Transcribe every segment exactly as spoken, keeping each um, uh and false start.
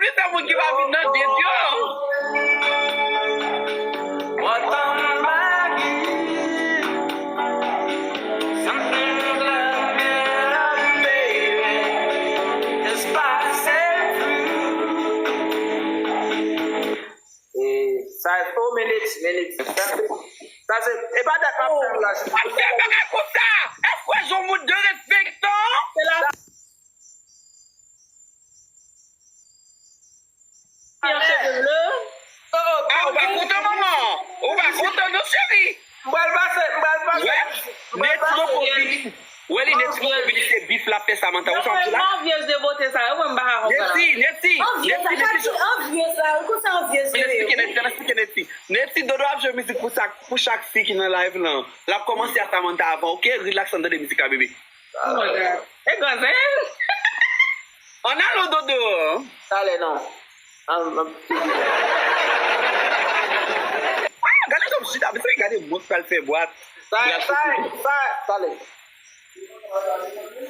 Se sa moun ki pa vin nan bit yo. E, sa, oh, men Neti, men Neti. Sa se, sa se, e pa dat m ap tann la. Ap fè bagay konsa. Èske w wè jan moun derespektan? Se la. Yon cheve ble. Ah, ou pa kontan, manman? Ou pa kontan, non, cheri? M pral pase, m pral pase. Wè, Neti poko vini. Wè li, Neti poko vini, se bif l ap fè Samantha. Ou sa w di la? Envyez de bote sa yo, mwen m pa ka konprann. Neti, Neti, Envyez, Neti, sa Neti. Ki envyez la? Ou konn sa envyez yo ye? Esplike Neti, esplike Neti. Neti, Dodo ap jwe mizik pou sa, pou chak fi ki nan live lan. L ap kòmanse a Samantha avan, oke? Relax, ann tande mizik la, bebe. Oh my God. E granzen. Ann ale, Dodo. Talè non. An, an. Ah, gade jan m chita, mesye, gade mwen k pral fè bwat. Sa, sa, sa, talè.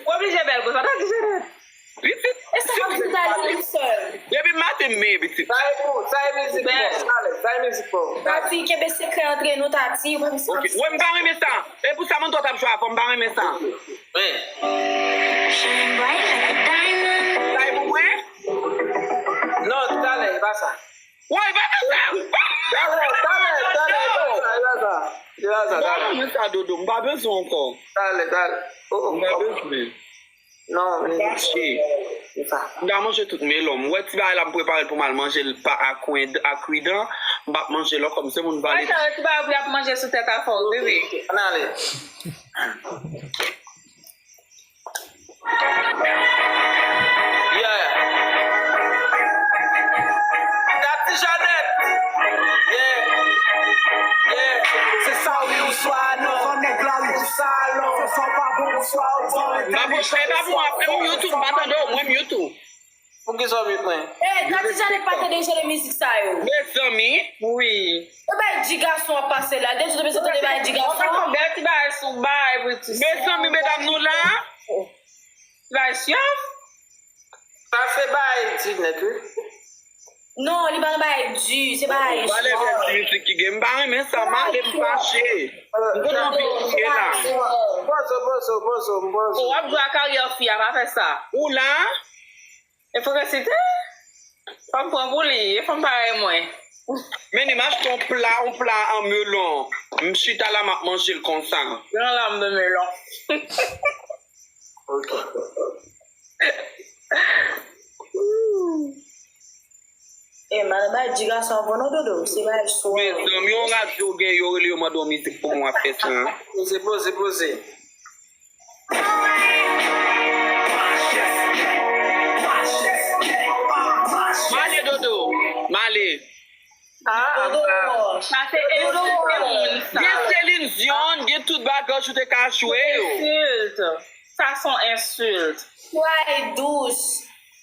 Ou oblije bèl konsa, tande Jeannette. Pitit, e sa k ap fouta li tout sèl. Depi maten m menye pitit. Sa e pou, sa e mizik bon, talè, sa e mizik bon. Pati kenbe sekrè antre nou, Tati, ou pa misye. Ok, wè, m pa renmen sa. E pou Samantha t ap jwe avan, m pa renmen sa. Wi. Shine bright like a diamond. Sa e pou mwen? Non, talè, e pa sa. Woy, pa nan sa. Talè, talè, talè, e pa sa, e pa sa. E pa sa, talè. M pa renmen sa, Dodo, m pa bezwen ankò. Talè, talè. Oh, m pa bezwen. Non, m fache. M ta manje tout melon. M wè ti bagay la, m prepare l pou m al manje l pa akwen, akridan. M p ap manje l ankò, m se moun vale. Sa, ti bagay pou y ap manje sou tèt afè w, bebe. Ann ale. Yeah. Tati Jeannette. Yeah. Yeah. Se sa wi, ou swa non. Fò nèg la wi, ou sa alò. Fò sa w pa bon, ou swa ou bon. Ba bon, e ba bon, apre ou YouTube, m pa tande w, mwen m YouTube. Poukisa w mute mwen? Ey, Tati Jeannette pa tande jan de mizik sa yo. Mezanmi. Wi. E bay di gason ap pase la. Depi w te bezwen tande bay di gason. Ou pa konn bèl ti bagay sou bay pou ti. Mezanmi, medam nou la. Ti bagay syof. Sa se bay di nèt, wi. Non, li pa nan bay di, se bay syof. Valè bèl ti mizik ki gen. M pa renmen sa, m ale m fache. M konn anvi kriye la. Pozo, pozo, pozo, pozo. Ou ap jwe ak aryè fi a, pa fè sa. Ou la? Ipokrisite? Fò m pran pou li, e fanm parèy mwen. Men ni m achte yon pla, yon pla an melon. M chita la, m ap manje l konsa. Gran lam de melon. Ok. E, madanm bay di gason ankò non, Dodo. Se bay swa. Mezanmi, yon radyo gen, yo rele yo mande yon mizik pou mwen, w ap fè sa. Poze, poze, poze. M ale, Dodo. M ale. Ah, ah, ah. Sa se ensilte moun sa. Gen Celine Dion, gen tout bagay ou te ka jwe yo. Ensilte. Sa se yon ensilte. Tway dous.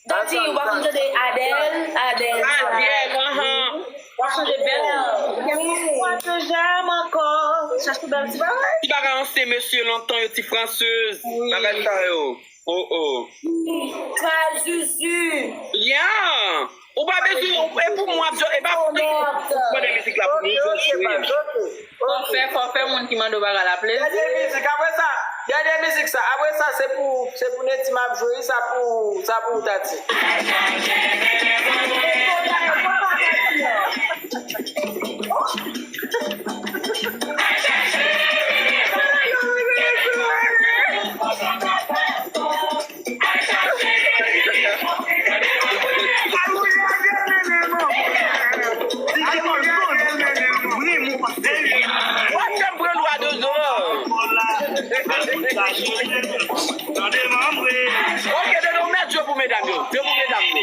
Dadi, ou pa konn tande Adèl? Adèl, Adèl, anhan. W ap chanje bèl. Wi. Ou ap chanje âme ankò. Chache bèl ti bagay. Ti bagay ansyen mesye lontan yo, ti fransèz. Wi. Bagay sa yo. Oh, oh. Wi. Twal zuzu. Yeah. Ou pa bezwen, e pou mwen, e pa pou mwen de mizik la pou nou jwe. Fò fè, fò fè moun ki mande w bagay la plezi. Dènye mizik, apre sa, dènye mizik sa, apre sa, se pou, se pou Neti m ap jwe, sa pou, sa pou Tati. Wap janm pran lwa Dodo. Ok, Dodo, mèt jwe pou medam yo. Jwe pou medam yo.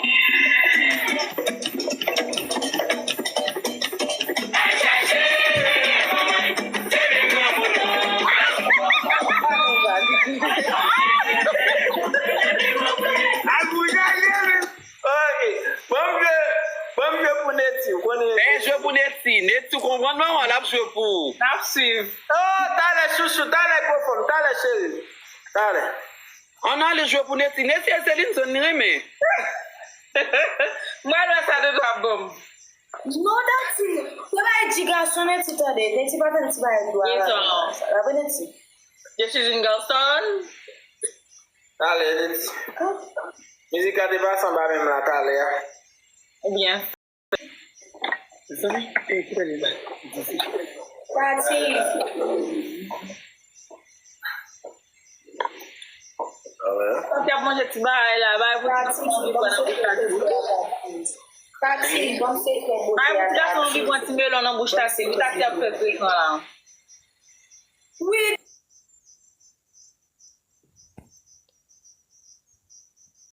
Ok. Ban m jwe, ban m jwe pou Neti, ou konnen. Men jwe pou Neti. Neti, ou konprann manman, l ap jwe pou ou. N ap swiv. Oh, talè chouchou, talè gwo fanm, talè cheri. Talè. Ann ale jwe pou Neti. Neti e Celine Dion li renmen. Mwen wè sa de ap bon. Non, Dati. Yo bay di gason, Neti, tande. Neti pa tande ti bagay dwa. Yes, sir. Rape Neti. Je suis une garçon. Talè, Neti. Mizik la te pase anba men m la talè a. Ou byen. Zanmi, e, ki tande la? Pati. Ou te ap manje ti bagay la, bay pou ti ti pou nan bouch la. Pati, bon, se fè bote. Bay pou ti gason ki pran ti melon nan bouch la, se li Tati ap fè frekan la. Wi,